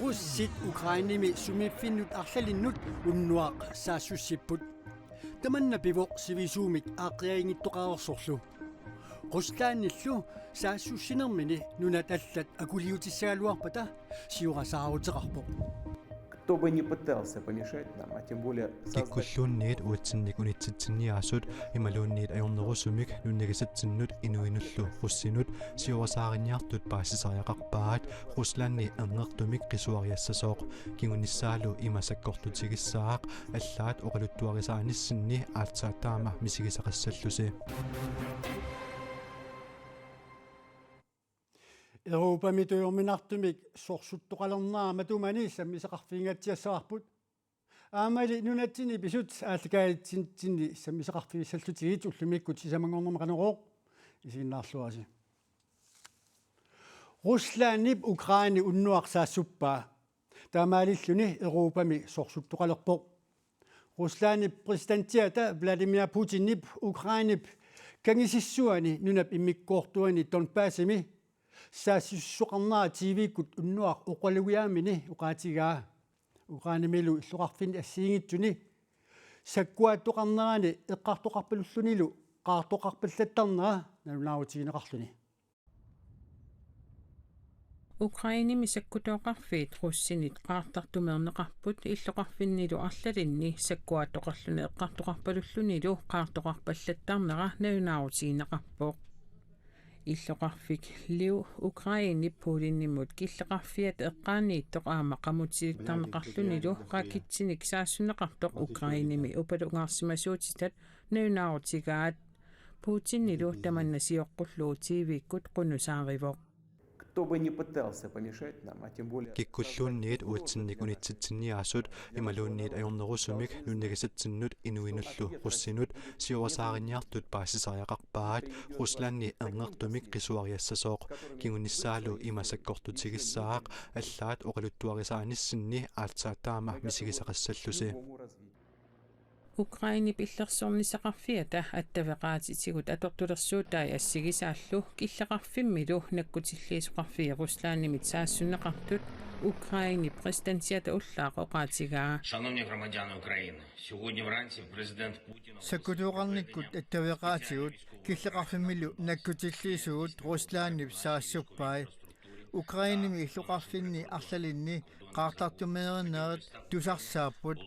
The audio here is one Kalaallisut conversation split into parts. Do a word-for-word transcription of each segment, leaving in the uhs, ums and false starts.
Russit Ukrainemi sumiiffinnut arlalinnut unnuaq saassussipput. Tamanna pivoq sivisuumik aaqqiaginngittoqareersorlu. Ruslandillu saassussinermini nunat allat akuliutissagaluarpata siorasaaruteqarpoq. Кто бы ни пытался помешать нам, а тем более создать... Kikkulluunniit uatsinnik unitsitsinniaasut imaluunniit ajornerusumik nunnagisatsinnut inuinullu russinut siorasaarinniartut paasisariaqarpaat Ruslandi angertumik qisuariassasoq. Kingunissaalu ima sakkortutigissaaq, allaat oqaluttuarisaanissinni aatsaat taama misigisaqassallusi. Europami tujorminartumik sorsuttoqalernera matumani sammisaqarfigingaatsiassavarput. Aammali nunatsinni pisut aallakaatitsinni sammisaqarfigissallutigit ullumikkut sisamanngornermi Qanorooq, isiginnaarluarisi. Ruslandip Ukrainep unnuaq saassuppaa. Taamaalilluni Europami sorsuttoqalerpoq. Ruslandip præsidentiata Vladimir Putinip Ukrainep kangisissuani nunap immikkoortuani Donbasimi saassussuseqarnera T V-kkut unnuaq oqalugiaamini oqaatigaa. Ukrainemilu illoqarfinni assigiinngitsuni sakkuaattoqarnerani eqqartoqarpalullunilu qaartoqarpallattarnera nalunaarutigineqarluni. Ukrainemi sakkutooqarfiit russinit qaartartumeerneqarput illoqarfinnilu arlalinni sakkuaattoqarluni eqqartoqarpalullunilu qaartoqarpallattarnera nalunaarutigineqarpoq. Illoqarfik Lviv Ukrainep Putinimut killeqarfiata eqqaaniittoq aamma qamutilittarneqarlunilu raketsinik saassunneqartoq Ukrainemi upalungaarsimasuutitat nalunaarutigaat. Putinilu tamanna sioqqullugu T V-kkut qunusaarivoq. Кто бы ни пытался помешать нам, а тем более... Kikkulluunniit uatsinnik unitsitsinniaasut imaluunniit ajornerusumik nunnagisatsinnut inuinullu russinut siorasaarinniartut paasisariaqarpaat Ruslandi angertumik qisuariassasoq. Kingunissaalu ima sakkortutigissaaq, allaat oqaluttuarisaanissinni aatsaat taama misigisaqassallusi. Ukrainep illersornissaqarfiata attaveqaatitigut atortulersuutai assigisaallu killeqarfimmilu nakkutilliisoqarfiit Ruslandimit saassunneqartut Ukrainep præsidentiata ullaaq oqaatigaa. Шановні громадяни України, сьогодні вранці президент Путін Sakkutooqarnikkut attaveqaatigut killeqarfimmilu nakkutilliisugut Ruslandip saassuppai. Ukrainemi illoqarfinni arlalinni qaartartumeerinnerit tusarsaapput.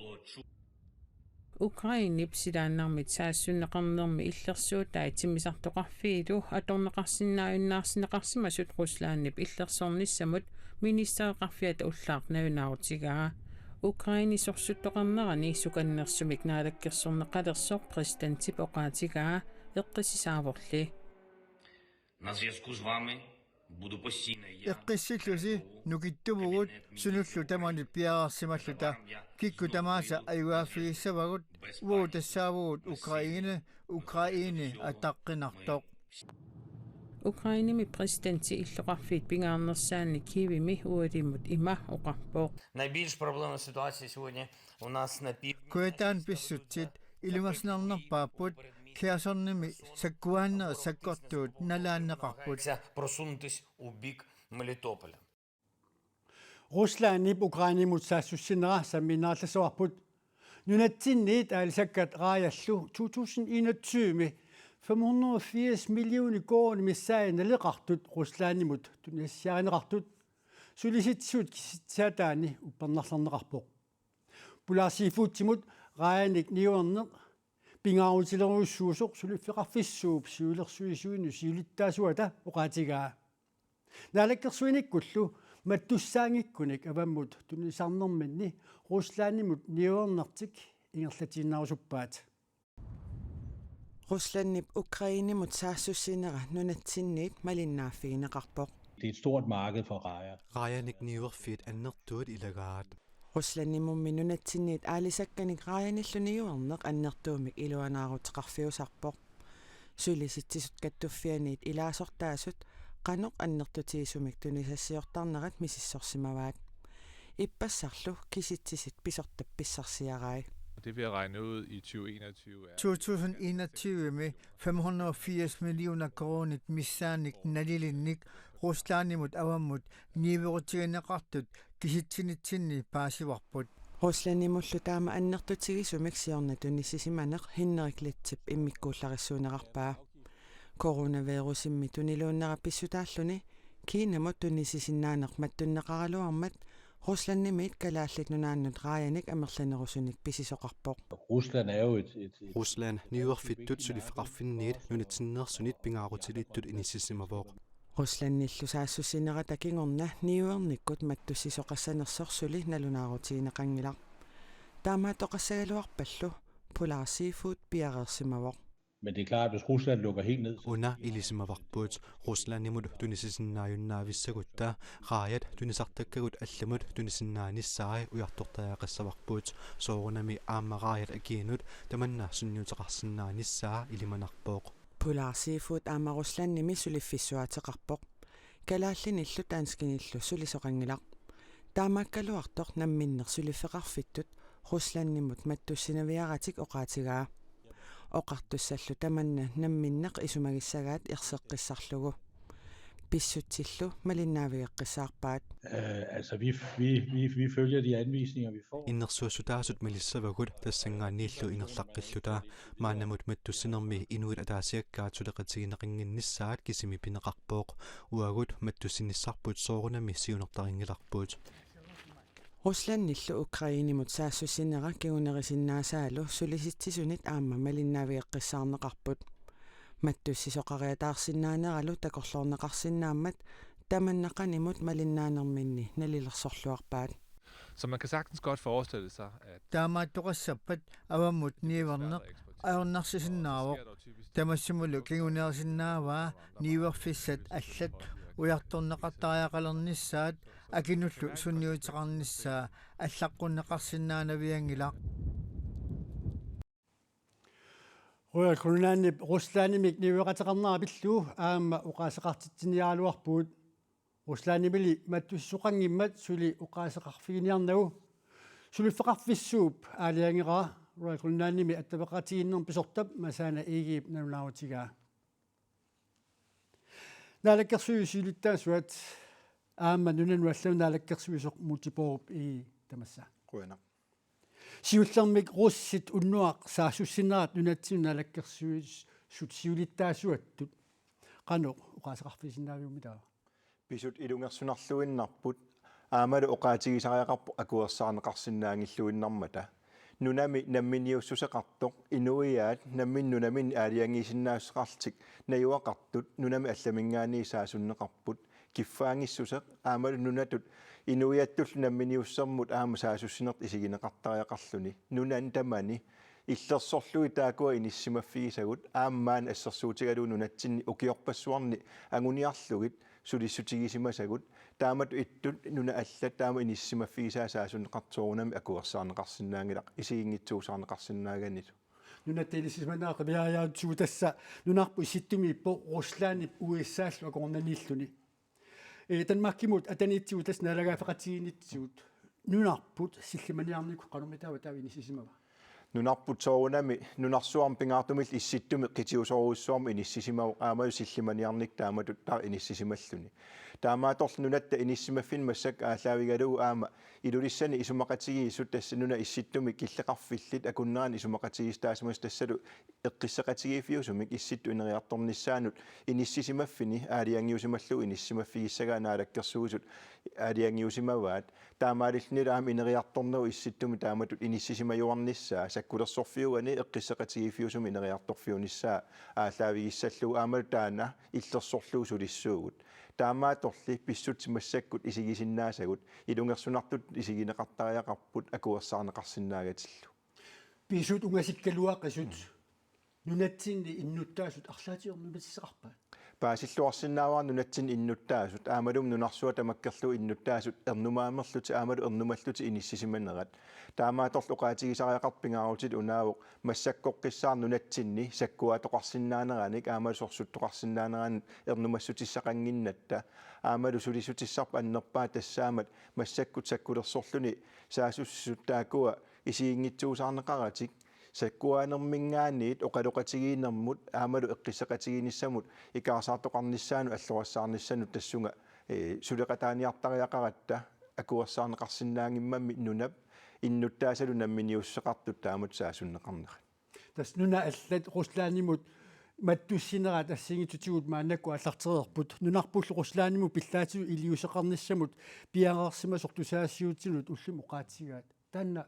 Ukrainep silaannarmit saassunneqarnermi illersuutai timmisartoqarfiilu atorneqarsinnaajunnaarsinneqarsimasut Ruslandip illersornissamut ministereqarfiata ullaaq nalunaarutigaa. Ukrainep sorsuttoqarnerani sukannersumik naalakkersorneqalersoq præsidentip oqaatigaa eqqissisaavorli. На зв'язку з вами буду постійно я. Eqqissillusi nukittuvugut sunullu tamanit piareersimalluta. Kikkut tamaasa ajugaaffigissavagut, uagut tassaavugut Ukraine, Ukraine ataqqinartoq. Ukrainemi præsidenti illoqarfiit pingaarnersaanni Kyivimi ualimut ima oqarpoq. Найбільш проблемна ситуація сьогодні у нас на півдні. Kujataani pissutsit ilungersunarnerpaapput, Khersonimi sakkuaannerit sakkortuut nalaanneqarput. Це просунутись у бік Мелітополя. Ruslandip Ukrainemut saassussinera sammiinnarallassavarput. Nunatsinniit aalisakkat raajallu to tusind enogtyve fem hundrede og firs millioner koruunit missaanni naleqartut Ruslandimut tunisassiarineqartut. Sulisitsisut kisitsisitaani uppernarlerneqarpoq. Polar Seafoodimut raajanik niuerneq pingaarutilerujussuusoq suliffeqarfissuup siulersuisuinut siulittaasuata oqaatigaa. Naalakkersuinikkullu mattussaanngikkunik avammut tunisarnerminni Ruslandimut niuernertik ingerlatiinnarusuppaat. Ruslandip Ukrainemut saassussinera nunatsinniit malinnaaffigineqarpoq. Det er et stort marked for rejer. Raajanik niuerfiit annertuut ilagaat. Ruslandimummi nunatsinniit aalisakkanik raajanillu niuerneq annertuumik iluanaaruteqarfiusarpoq. Sulisitsisut kattuffianniit ilaasortaasut qanoq annertutigisumik tunisassiortarnerat misissorsimavaat. Ippassarlu kisitsisit pisortat pissarsiarai. Det vi har regnet ud i tyve enogtyve er to tusind enogtyve-mi fem hundrede og firs millioner koruunit missaannik nalilinnik Ruslandimut avammut niuerutigineqartut kisitsinitsinni paasivarput. Ruslandimullu taama annertutigisumik siorna tunisisimaneq Henrik Letzip immikkuullarissuunneqarpaa. Coronavirusimmi tuniluunnera pissutaalluni Kinamut tunisisinnaaneq mattunneqaraluarmat Ruslandimiit Kalaallit Nunaannut raajanik amerlanerusunik pisisoqarpoq. Rusland er jo et, et, et Rusland niuerfittut suliffeqarfinniit nunatsinneersunit pingaarutilittut inissisimavoq. Ruslandillu saassussinerata kingorna niuernikkut mattussisoqassanersoq suli nalunaarutigineqanngilaq. Taamaattoqassagaluarpallu Polar Seafood piareersimavoq. Men det er klart, hvis Rusland lukker helt ned, så Una ilisimavarput Ruslandimut tunisisinnaajunnaavissagutta raajat tunisartakkagut allamut tunisinnaanissaat ujartortariaqassavarput, soorunami aamma raajat akiinut tamanna sunniuteqarsinnaanissaa ilimanarpoq. Polar Seafood aamma Ruslandimi suliffissuaateqarpoq. Kalaallinillu danskinillu sulisoqanngilaq. Taamaakkaluartoq namminneq suliffeqarfittut Ruslandimut mattussinaviaratik oqaatigaa. Oqartussallu tamanna namminneq isumagissagaat erseqqissarlugu. Pissutsillu malinnaavigeqqissaarpaat. øh, altså vi, vi, vi, vi følger de anvisninger, vi får. Innersuussutaasut malissavagut tassanngaanniillu ingerlaqqilluta. Maannamut mattussinermi inuit ataasiakkaat suleqatigineqannginnissaat kisimi pineqarpoq. Uagut mattussinissarput soorunami siunertarinngilarput. Ruslandillu Ukrainemut saassussinera kingunerisinnaasaalu sulisitsisunit aamma malinnaavigeqqissaarneqarput. Mattussisoqariataarsinnaaneralu takorloorneqarsinnaammat tamanna qanimut malinnaanerminni nalilersorluarpaat. Så man kan sagtens godt forestille sig, at Taamaattoqassappat avammut niuerneq ajornarsisinnaavoq. Tamassimullu kingunerisinnaavaa niuerfissat allat ujartorneqartariaqalernissaat akinullu sunniuteqarnissaa allaqqunneqarsinnaanavianngilaq. Royal Greenlandip Ruslandimik niueqateqarnera pillugu aamma oqaaseqartitsiniaraluarpugut. Ruslandimili mattussisoqanngimmat suli oqaaseqarfiginiarnagu suliffeqarfissuup aalajangeraa Royal Greenlandimi attaveqaqatigiinnermut pisortap Masana Egedep nalunaarutigaa. Naalakkersuisut siulittaasuat aamma nunanut allanut naalakkersuisoq Múte Bourup Egede, tamassa. Qujanaq. Siullermik russit unnuaq saassussinerat nunatsinnut naalakkersuisut siulittaasuattut qanoq oqaaseqarfigisinnaaviuk, taava? Pisut ilungersunarluinnarput aammalu oqaatigisariaqarpoq akuersaarneqarsinnaanngilluinnarmata. Nunami namminiussuseqartoq, inuiaat nammineq nunaminnik aalajangiisinnaassuseqarlutik najugaqartut nunami allaminngaanniit saasunneqarput, kiffaanngissuseq aammalu nunatut inuiattullu namminiussermut aamma saassussinertut isigineqartariaqarluni. Nunani tamani illersorlugit taakkua inissisimaffigisagut aamma maani assersuutigalugu nunatsinni ukiorpassuarni anguniarlugit sulissutigisimasagut, taamatut ittut nunat allat taama inissisimaffigisaat saasunneqartoq soorunami akuersaarneqarsinnaanngilaq, isiginngitsuusaarneqarsinnaaganilu. Nunatta inissisimanera qiviariaatsigut, tassa nunarput Issittumi ippoq Ruslandip U S A-llu akornanniilluni. Ee, Danmarkimut ataniitsigut, tassa naalagaaffeqatigiinnitsigut. Nunarput sillimaniarnikkut qanormitaava taava inissisimava? Nunarput soorunami nunarsuarmi pingaartumillu Issittumi qitiusorujussuarmik inissisimavoq aammalu sillimaniarnikkut taamatut taava inissisimalluni. Taamaattorli nunatta inissisimaffinni massakkut aallaavigalugu aamma Ilulissani isumaqatigiissut, tassa nunat Issittumi killeqarfillit akunneranni isumaqatigiissutaasimasut, tassalu eqqissaqatigiiffiusumik Issittumi ineriartornissaanut inissisimaffini aalajangiusimallugu inissisimaffigissagaat Naalakkersuisut aalajangiusimavaat. Taamaalillunilu aamma ineriartornerup Issittumi taamatut inissisimajuarnissaa sakkulersorfiugani eqqissaqatigiiffiusumik ineriartorfiunissaa aallaavigissallugu aammalu taanna illersorlugu sulissuugut. Taamaattorli pissutsit massakkut isigisinnaasagut ilungersunartutut isigineqartariaqarput akuersaarneqarsinnaagatillu. Pisut ungasikkaluaqisut nunatsinni innuttaasut arlaatigut ernumassaqarpaat? Paasilluarsinnaavara nunatsinni innuttaasut, aammalumi nunarsuaq tamakkerlugu innuttaasut ernumaamerlutik aammalu ernumallutik inissisimanerat. Taamaattorli oqaatigisariaqartoq pingaarutit unaavoq massakkoqqissaarneq nunatsinni sakkuaatoqarsinnaaneranik aammalu sorsuttoqarsinnaaneranik ernumassutissaqannginnatta. Aammalu sulissutissarput annerpaaq tassaammat massakkut sakkulersorluni saassussisut taakkua Isiginngitsuusaarneqaratik sakkuaanerminngaanniit oqaloqatigiinnermut aammalu eqqissaqatigiinnissamut ikaarsaartoqarnissaanut allorissaarnissanut tassunga, eh, suleqataaniartariaqaratta akuersaarneqarsinnaanngimmammi nunap innuttaasalu namminiussuseqartut taamatut saasunneqarnerat. Tassa nunat allat Ruslandimut mattussinerat assigiinngitsutigut maannakkut aallartereerput. Nunarpullu Ruslandimut pillaatitut iliuuseqarnissamut piareersimasoq tusagassiuutinut ullumi oqaatigaat. Taanna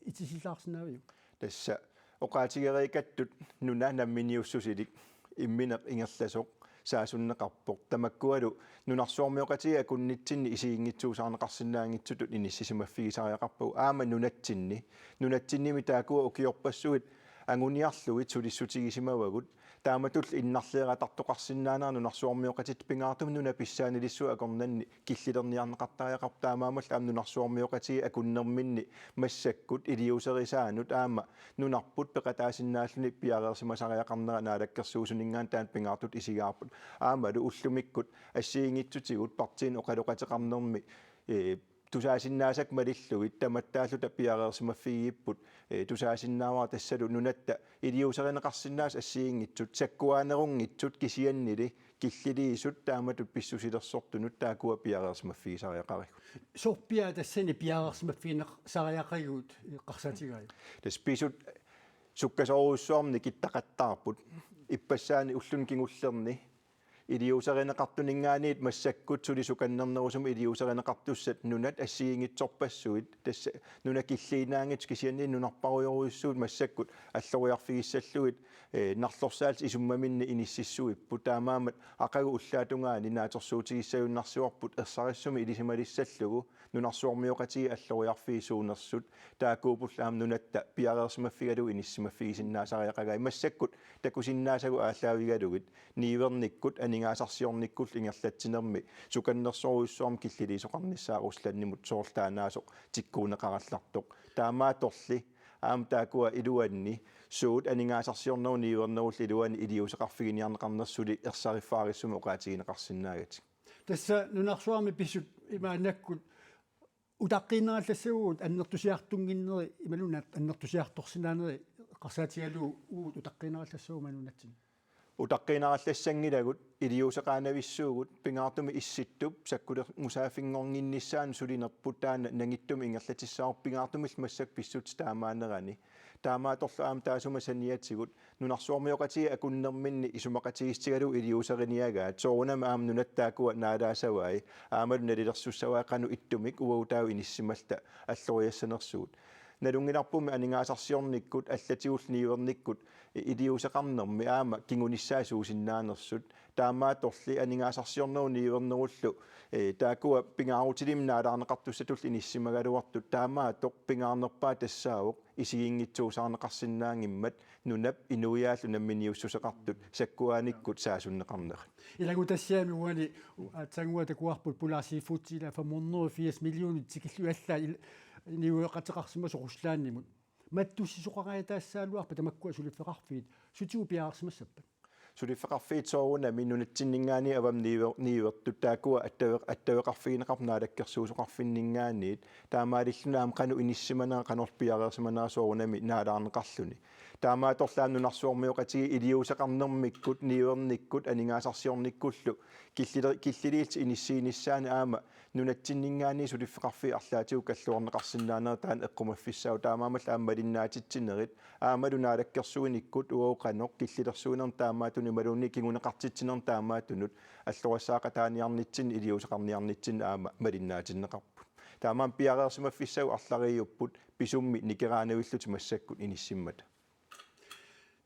itisillaarsinnaaviuk? Tassa oqaatigereerikattut nuna namminiussusilik immineq ingerlasoq saasunneqarpoq. Tamakkualu nunarsuarmioqatigiit akunnitsinni isiginngitsuusaarneqarsinnaanngitsutut inissisimaffigisariaqarpagut aamma nunatsinni. Nunatsinnimi taakkua ukiorpassuit anguniarlugit sulissutigisimavagut. Taamatullu innarleeratartoqarsinnaanera nunarsuarmioqatitta pingaartumik nuna pissaanilissuaq akornanni killilerniarneqartariaqarpoq, taamaammallu aamma nunarsuarmioqatigiit akunnerminni massakkut iliuuserisaanut aamma nunarput peqataasinnaalluni piareersimasariaqarnera naalakkersuisuninngaanniit taanna pingaartutut isigaarput. Aammalu ullumikkut assigiinngitsutigut partiinut oqaloqateqarnermi, eh, tusaasinnaasakka malillugit tamattaalluta piareersimaffigigipput, eh, tusaasinnaavara tassalu nunatta iliuuserineqarsinnaasoq assigiinngitsut, sakkuaanerunngitsut kisiannili killiliisut taamatut pissusilersortunut taakkua piareersimaffigisariaqarigut. Sorpiaat tassani piareersimaffigineqarsariaqagigut eqqarsaatigaajuk? Tassa pisut sukkasoorujussuarmik nikittaqattaarput. Ippassaani ulluni kingullerni iliuuserineqartuninngaanniit massakkut suli sukannernerusumik iliuuserineqartussat nunat assigiinngitsorpassuit, tassa nunat killiinnaanngitsut kisianni nunarparujorujussuit massakkut alloriarfigissallugit, eh, narlorsaallutik isummaminni inississuipput, taamaammat aqagu ullaatungaani naatsorsuutigissagunarsiorput ersarissumik ilisimalissallugu nunarsuarmioqatigiit alloriarfiit suunersut taakkuuppullu aamma nunatta piareersimaffigalugu inissisimaffigisinnaassariaqagai. Massakkut takusinnaasagut aallaavigalugit niuernikkut aningaasarsiornikkullu ingerlatsinermi sukannersorujussuarmik killiliisoqarnissaa Ruslandimut soorlu taannaasoq tikkuunneqarallartoq. Taamaattorli aamma taakkua iluanni suut aningaasarsiornerup niuernerullu iluani iliuuseqarfiginiarneqarnersut suli ersariffaarissumik oqaatigineqarsinnaagatsigu. Tassa nunarsuarmi pisut imaannakkut utaqqiinnarallassagutsigu annertusiartunnginneri imaluunniit annertusiartorsinnaaneri eqqarsaatigalugu uagut utaqqiinnarallassagutsigu nunatsinni. Utaqqiinnarallassanngilagut, iliuuseqaanavissuugut, pingaartumik Issittup sakkulermusaaffinngorninnissaanut sulinerput taanna nangittumik ingerlatissavarput pingaartumillu massakkut pissutsit taamaanerani. Taamaattorlu aamma taassuma saniatigut nunarsuarmioqatigiit akunnerminni isumaqatigiissutigalugu iliuuseriniagaat soorunami aamma nunatta taakkua naalaassavai aammalu nalilersussavai qanoq ittumik uagut taava inissisimalluta alloriassanersugut. Nalunngilarpummi aningaasarsiornikkut allatigullu niuernikkut iliuuseqarnermi aamma kingunissaat suusinnaanersut. Taamaattorli aningaasarsiornerup niuernerullu, eh, taakkua pingaarutilik naalaarneqartussatullu inissisimagaluartut, taamaattoq pingaarnerpaaq tassaavoq isiginngitsuusaarneqarsinnaanngimmat nunap inuiaallu namminiussuseqartut sakkuaanikkut saasunneqarnerat. Ilannguttassiami uani aatsaannguaq takuarput Polar Seafood ila fem hundrede og firs millioner tikillugu allaat il-, niueqateqarsimasoq Ruslandimut. Mattussisoqariataassagaluarpat tamakkua suliffeqarfiit, sutigut piareersimassappat? Suliffeqarfiit soorunami nunatsinninngaanniit avammut niuer-, niuertut taakkua attaveq-, attaveqarfigineqarput naalakkersuisoqarfinninngaanniit, taamaalilluni aamma qanoq inissisimanera qanorlu piareersimanera soorunami naalaarneqarluni. Taamaattorli aamma nunarsuarmioqatigiit iliuuseqarnermikkut, niuernikkut, aningaasarsiornikkullu killili-, killiliillutik inissiinissaannik aamma nunatsinninngaanniit suliffeqarfiit arlaatigut kalluarneqarsinnaanera taanna eqqumaffissaavoq, taamaammallu aamma malinnaatitsinerit aammalu naalakkersuinikkut uagut qanoq killilersuinermut taamaattunut imaluunniit kinguneqartitsinermut taamaattunut allorissaaqataaniarnitsinni iliuuseqarniarnitsinni aamma malinnaatinneqarput. Taamaammat piareersimaffissagut arlariupput pisummi nikeraanavillutik massakkut inissisimmata.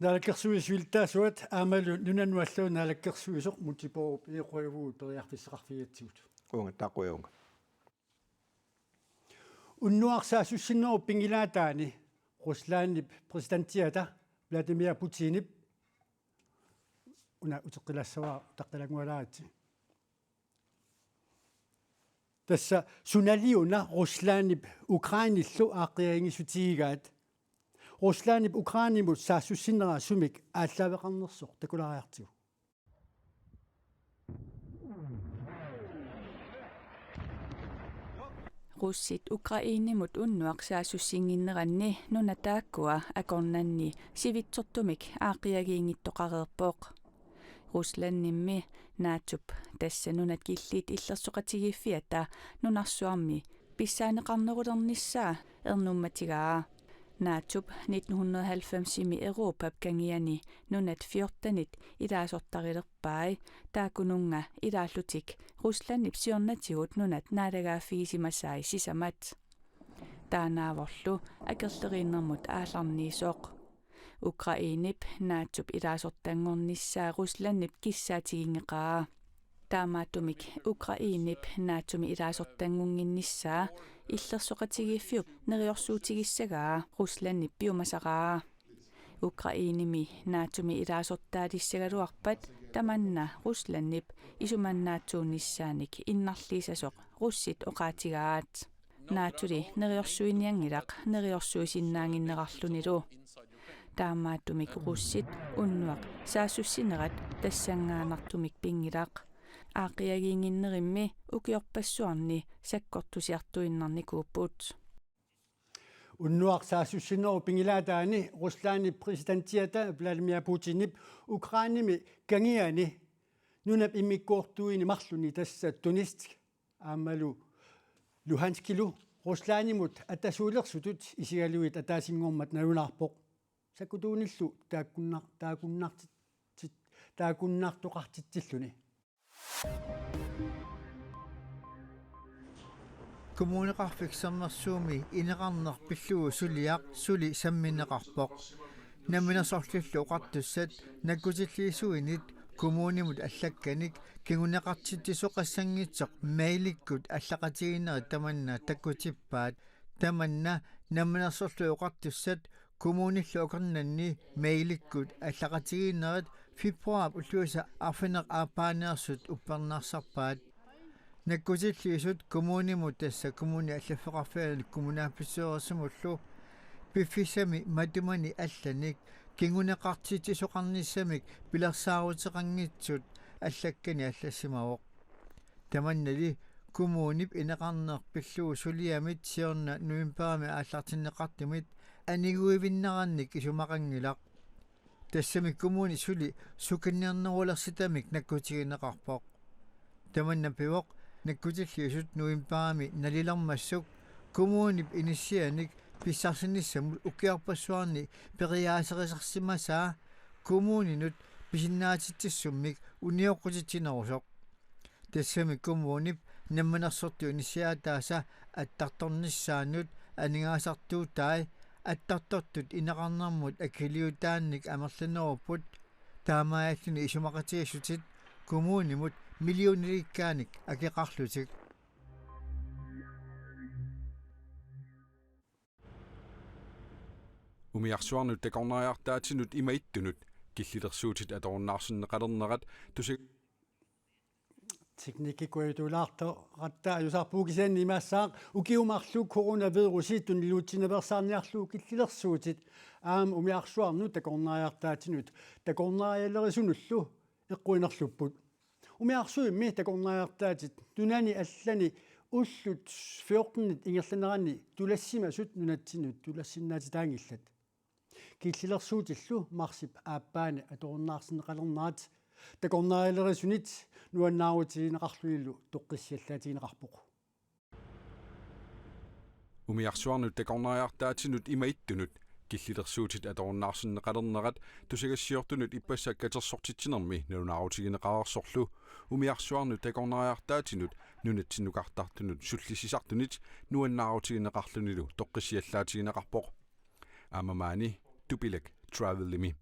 Naalakkersuisut siulittaasuat aammalu nunanut allanut naalakkersuisoq Múte Bourup Egede qujavugut periarfissaqarfigigatsigut. Uunga, takuuk, uunga. Unnuaq saassussinerup pinngilaataani Ruslandip præsidentiata Vladimir Putinip, una uteqqilaassavara, utaqqilanngualaaritsi. Tassa sunaliuna Ruslandip Ukrainellu aaqqiaginngisutigigaat. Ruslandip Ukrainemut saassussinera sumik aallaaveqarnersoq takulaariartigu. Russit Ukrainemut unnuaq saassussinnginneranni nunat taakkua akornanni sivitsortumik aaqqiagiinngittoqareerpoq. Ruslandimmi NATOp, tassa nunat killiit illersoqatigiiffiata, nunarsuarmi pissaaneqarnerulernissaa ernummatigaa. NATOp nitten hundrede og halvfemsimi Europap kangiani nunat fjortenit ilaasortarilerpai, taakkununnga ilaallutik Ruslandip siornatigut nunat naalagaaffigisimasai sisamat. Taannaavorlu akerleriinnermut aallarniisoq. Ukrainep NATOp ilaasortanngornissaa Ruslandip kissaatiginngeqaa. Taamaattumik Ukrainep NATOmi ilaasortanngunnginnissaa illersoqatigiiffiup neriorsuutigissagaa Ruslandip piumasaraa. Ukrainemi NATOmi ilaasortaalissagaluarpat tamanna Ruslandip isumannaatsuunissaanik innarliisasoq russit oqaatigaat. NATOli neriorsuinianngilaq neriorsuisinnaannginnerarlunilu. Taamaattumik russit unnuaq saassussinerat tassanngaannartumik pinngilaq. Aaqqiagiinnginnerimmi ukiorpassuarni sakkortusiartuinnarnikuupput. Unnuaq saassussinerup pingilaataani Ruslandip præsidentiata Vladimir Putinip Ukrainemi kangiani nunap immikkoortuini marlunni, tassa Donetsk aammalu Luhanskilu Ruslandimut atasuulersutut isigalugit ataasinngormat nalunaarpoq. Sakkutuunillu taakkunnar-, taakkunnartitsit-, taakkunnartoqartitsilluni. Kommuneqarfik Sermersuumi ineqarneq pillugu suliaq suli sammineqarpoq. Namminersorlutillu Oqartussat nakkutilliisuinit kommunimut allakkanik kinguneqartitsisoqassanngitsoq mailikkut allaqatigiinnerit tamanna takkutippaat. Tamanna Namminersorlutik Oqartussat kommunillu akornanni mailikkut allaqatigiinnerit februaarip ulluisa arfineq aappaaneersut uppernarsarpaat. Nakkutilliisut kommunimut, tassa kommunip allaffeqarfianut kommunalbestyrelsimullu, piffissami matumani allanik kinguneqartitsisoqarnissamik pilersaaruteqanngitsut allakkanik allassimavoq. Tamannali kommunip ineqarneq pillugu suliamit siorna novembarimi aallartinneqartumit aniguivinnerannik isumaqanngilaq. Tassami kommuni suli sukanniarnerulersitamik nakkutigineqarpoq. Tamanna pivoq nakkutilliisut novembarimi nalilermassuk kommunip inissianik pissarsinissamut ukiorpassuarni periaaserisarsimasaa kommuninut pisinnaatitsissummik unioqqutitsinerusoq. Tassami kommunip namminersortut inissiaataasa attartornissaannut aningaasartuutai attartortut ineqarnermut akiliutaannik amerlanerupput, taamaalilluni isumaqatigiissutit kommunimut millionilikkaanik akeqarlutik. Umiarsuarnut takornariartaatinut ima ittunut killilersuutit atorunnaarsinneqalernerat tusi- Teknikkikkut ajutulaartoqatta ajusarpugut, kisianni imaassaaq ukiut marluk coronavirusi tuniluutsinaveersaarniarlugu killilersuutit aamma umiarsuarnut takornariartaatinut takornarialerisunullu eqquinerlupput. Umiarsuimmi takornariartaatit nunani allani ullut fjortenit ingerlaneranni tulassimasut nunatsinnut tulassinnaatitaanngillat. Killilersuutillu marsip aappaani atorunnaarsinneqalernerat takornarialerisunit nuannaarutigineqarlunilu toqqissiallaatigineqarpoq. Umiarsuarnut takornariartaatinut ima ittunut killilersuutit atorunnaarsinneqalernerat tusagassiortunut ippassaq katersortitsinermi nalunaarutigineqareersorlu umiarsuarnut takornariartaatinut nunatsinnukartartunut sullissisartunit nuannaarutigineqarlunilu toqqissiallaatigineqarpoq. Aamma maani Tupilak Travelimi.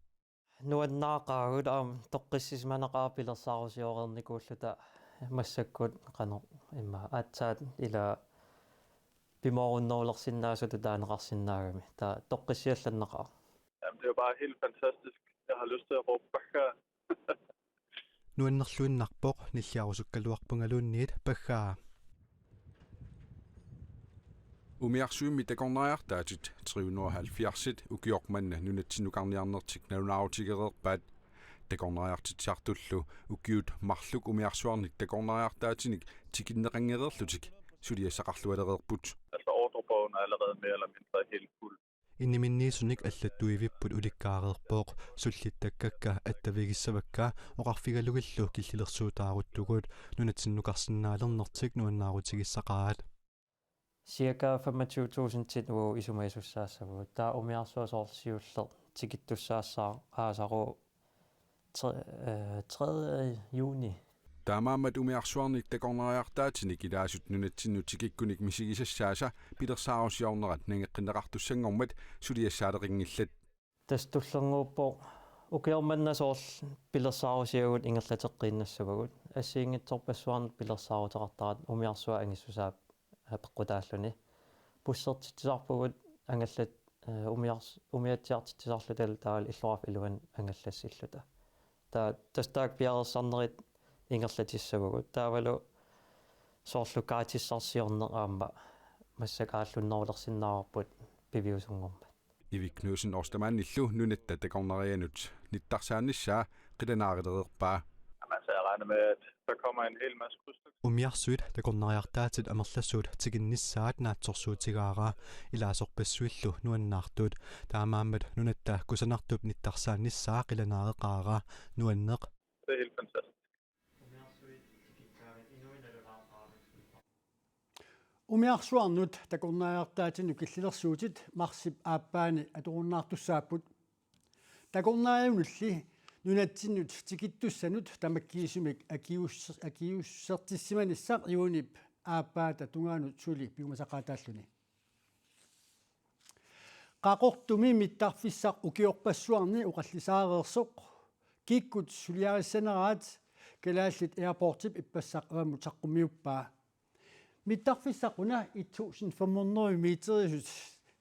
Nuannaaqaagut aamma toqqissisimaneqaaq pilersaarusioreernikuulluta massakkut qanoq immaqa aatsaat ila pimoorunnerulersinnaasutut taaneqarsinnaagami. Taava toqqissiallanneqaaq. Jamen, det er jo bare helt fantastisk. Jeg har lyst til at råbe bagga. Nuannerluinnarpoq, nilliarusukkaluarpungaluunniit, baggaa. Umiarsuimmi takornariartaatit tre hundrede og halvfjerds ukioq manna nunatsinnukarniarnertik nalunaarutigereerpaat. Takornariartitsisartullu ukiut marluk umiarsuarnik takornariartaatinik tikinneqanngereerlutik suliassaqarlualereerput. Altså, ordrebogen er allerede mere eller mindre helt fuld. Inniminniisunik allattuivipput ulikkaareerpoq, sullittakkakka attavigissavakka, oqarfigalugillu killilersuutaaruttugut, nunatsinnukarsinnaalernertik nuannaarutigissaqaat. Cirka femogtyve tusindit uagut isumagisussaassavagut. Taava umiarsuaq soorlu siulleq tikittussaassaaq aasaru tre-, øh, tredje juni. Taamaammat umiarsuarnik takornariartaatinik ilaasut nunatsinnut tikikkunik misigisassaasa pilersaarusiornerat nangeqqinneqartussanngormat suliassaaleqinngillat. Tassa tullernguuppoq ukioq manna soorlu pilersaarusiagut ingerlateqqiinnassavagut. Assigiinngitsorpassuarnik pilersaaruteqartarat umiarsuaq angissusaa apeqqutaalluni. Bussertitsisarpugut angallat, eh, umiars-, umiatsiartitsisarluta taavalu illoqarfik iluani angallassilluta. Taava tassa taakku piareersarnerit ingerlatissavagut. Taavalu soorlu kaatissarsiorneq aamma massakkut aallunnerulersinnaavarput piviusunngormat. Ivik Knudsen Ostermannillu nunatta takornarianut nittarsaannissaa qilanaarilereerpaa. Jamen, altså, jeg regner med, at der kommer en hel masse krydstogt. Umiarsuit takornariartaatit amerlasuut tikinnissaat naatsorsuutigaara, ilaasorpassuillu nuannaartut. Taamaammat nunatta kusanartup nittarsaannissaa qilanaareqaara, nuanneq. Det er helt fantastisk. Umiarsuarnut takornariartaatinut killilersuutit marsip aappaani atorunnaartussaapput. Takornarianulli nunatsinnut tikittussanut tamakkiisumik akiuuss-, akiuussertissimanissaq juunip aappaata tungaanut suli piumasaqaataalluni. Qaqortumi mittarfissaq ukiorpassuarni oqallisaareersoq, kikkut suliarissaneraat Kalaallit Airportip ippassaq avammut saqqummiuppaa. Mittarfissaq una et tusind fem hundrede meterisut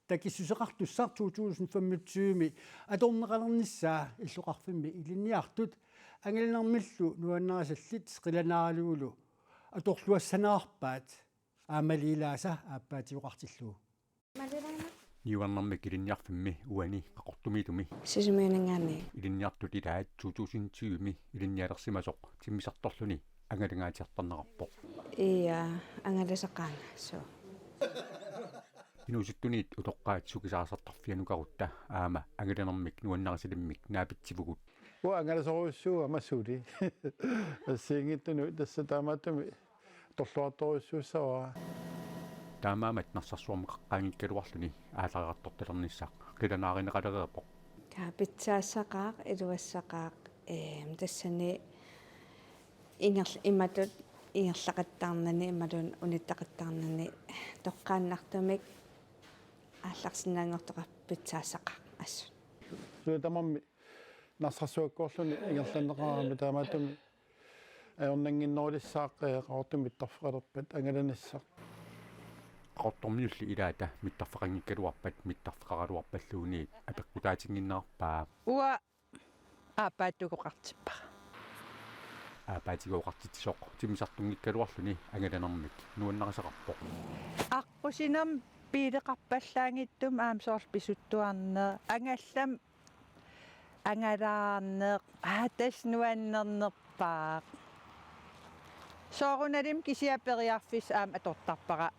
takissuseqartussaq to tusind femogtyve atorneqalernissaa illoqarfimmi ilinniartut angalanermillu nuannarisallit qilanaaralugulu atorluassanerarpaat, aammali ilaasa aappaatigoqartillugu. Niuernermik ilinniarfimmi uani Qaqortumiitumi. Sisimiuninngaanniit. Ilinniartut ilaat to tusind tyve ilinnialersimasoq timmisartorluni angalangaatsiartarnerarpoq. Ia, angalasaqaanga, suu. Inuusuttuniit utoqqaat sukisaarsartarfianukarutta aamma angalanermik nuannarisalimmik naapitsivugut. Uanga angalasorujussuuvoq aamma suli. Assigiinngitsunut tassa taamaattumik atorluartorujussuussavara. Taamaammat Narsarsuarmut qaqqaanngikkaluarluni aallariartortalernissaq qilanaarineqalereerpoq. Kaa pitsaassaqaaq, iluassaqaaq, eem, tassani inger-, imatut ingerlaqattaarnani, imatut unittaqattaarnani toqqaannartumik aallarsinnaanngortoqarpoq, pitsaassaqaaq assut. Suli tamarmi Narsarsuakkoorluni ingerlanneqarami, taamaattumik ajornannginnerulissaaq, eh, Qaqortumi mittarfeqalerpat angalanissaq. Qaqortormiulli ilaata mittarfeqanngikkaluarpat mittarfeqaraluarpalluunniit apeqqutaatinnginnerarpaa. Uanga aappaatigoqartippara. Aappaatigoqartitsisoq timmisartunngikkaluarluni angalanermik nuannarisaqarpoq. Aqqusinermi biileqarpallaanngitsumik aamma soorlu pisuttuarneq, angallammi angalaarneq, aa, tassa nuannernerpaaq. Soorunalimi kisianni periarfissaq aamma atortarpara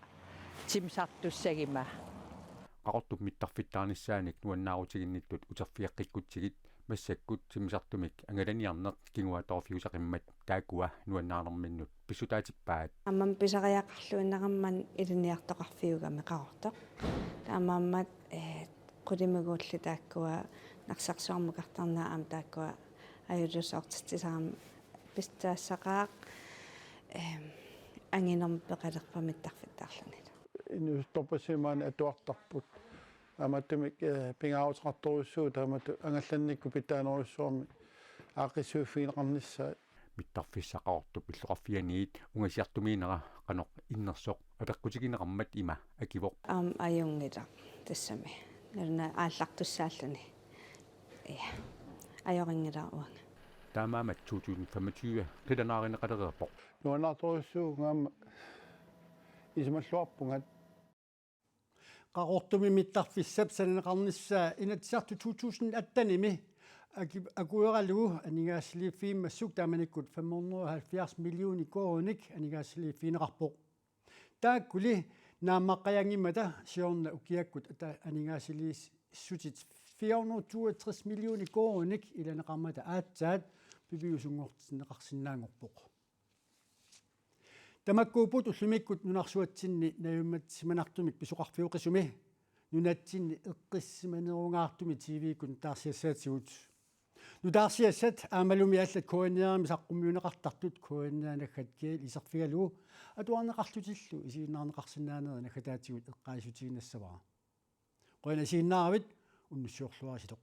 timmisartussaguma. Qaqortup mittarfittaarnissaanik nuannaarutiginnittut uterfigeqqikkutsigit massakkut timmisartumik angalaniarneq kinguaattaarfiusaqimmat taakkua nuannaanerminnut pissutaatippaat. Aammami pisariaqarluinnarammat ilinniartoqarfiugami Qaqortoq. Taamaammat, eh, qulimiguulli taakkua Narsarsuarmukartarnerat aamma taakkua ajuusaartitsisarami pitsaassaqaaq, eh, anginermi peqalerpat mittarfittaarlunilu. Inuusuttorpassuit maani atuartarput. Taamaattumik, eh, pingaaruteqartorujussuuvoq taamatut angallannikkut pitsaanerujussuarmik aaqqissuiffigineqarnissaat. Mittarfissaq Qaqortup illoqarfianiit ungasiartumiinnera qanoq innersoq apeqqutigineqarmat ima akivoq. Aamma ajunngilaq tassami. Naluna aallartussaalluni. Ia. Ajorinngilaq uanga. Taamaammat to tusind femogtyve qilanaarineqalereerpoq. Nuannaartorujussuuvunga aamma isumalluarpunga. Qaqortumi mittarfissap sananeqarnissaa Inatsisartut to tusind attenimi aki-, akueralugu aningaasaliiffigimassuk taamanikkut fem hundrede og halvfjerds millioner koruuninik aningaasaliiffigineqarpoq. Taakkuli naammaqqajaanngimmata siorna ukiakkut ata aningaasaliissutit fire hundrede toogtres millioner koruuninik ilaneqarmata aatsaat piviusunngortinneqarsinnaanngorpoq. Tamakkuupput ullumikkut nunarsuatsinni najummassimanartumik pisoqarfioqisumi nunatsinni eqqissimanerungaartumik T V-kkut nutaarsiassaatigut. Nutaarsiassat aammalumi allat K N R-imi saqqummiunneqartartut K N R naggat gl iserfigalugu atuarneqarlutillu isiginnaarneqarsinnaanerit naggataatigut eqqaasitsissutigiinnassavara. Qujanaq isiginnaaravit, unnussiorluaritsi.